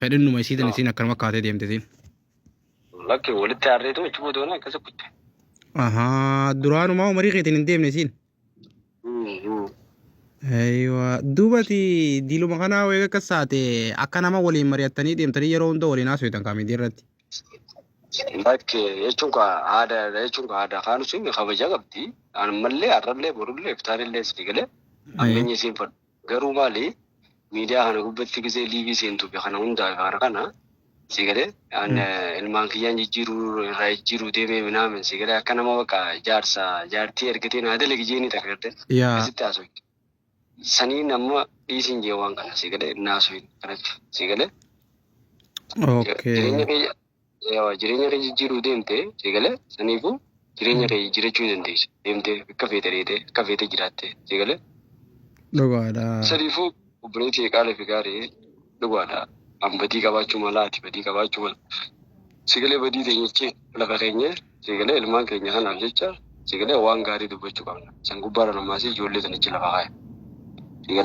Fedhinnuma isiitiin No. isiin akkanuma kaatee deemte isiin. Lakki walitti aarreetu achi booda akkasa kutte. Ahaa, duraanumaa umarii keetiin hin deemne isiin. Aywa, duubati diiluma kanaa wayii akkas taate akka nama waliin mari'attanii deemtanii yeroo hunda waliin haasoftan kaa miidiyaa irratti. Lakki jechuun kaa aadaa jechuun kaa aadaa kaanu sun kabaja qabdi. Ammallee har'allee borullee iftaanillee si galee ammeenya isiin fadhu. Garuu maali miidiyaa kana gubbatti gisee liivii seentuu fi kana hundaa fi kana kana si galee an ilmaan kiyyaan jijjiiruu irraa jijjiiruu deemee minaamin si galee akka nama bakka jaarsa jaartii ergatee naa dalagi jeeni takka garte Yaa. akkasitti haasofti. Saniin amma dhiisiin jee waan kana si galee naasuun kanatti si galee jireenya kiyya Yawa jireenya kee jijjiiruu deemte si galee saniifuu jireenya kee jijjiirachuu ni dandeessa deemtee akka feete dheetee akka feete jiraatte si galee Dhugaadha. saniifuu obboleettii qaalii fi gaarii dhugaadha an badii qabaachuu mala ati badii qabaachuu mala si galee badii teenyichi lafa keenya si galee ilmaan keenya kanaaf jecha si galee waan gaarii dubbachuu qabna san gubbaarra namaas ijoollee tanichi lafa kaaya.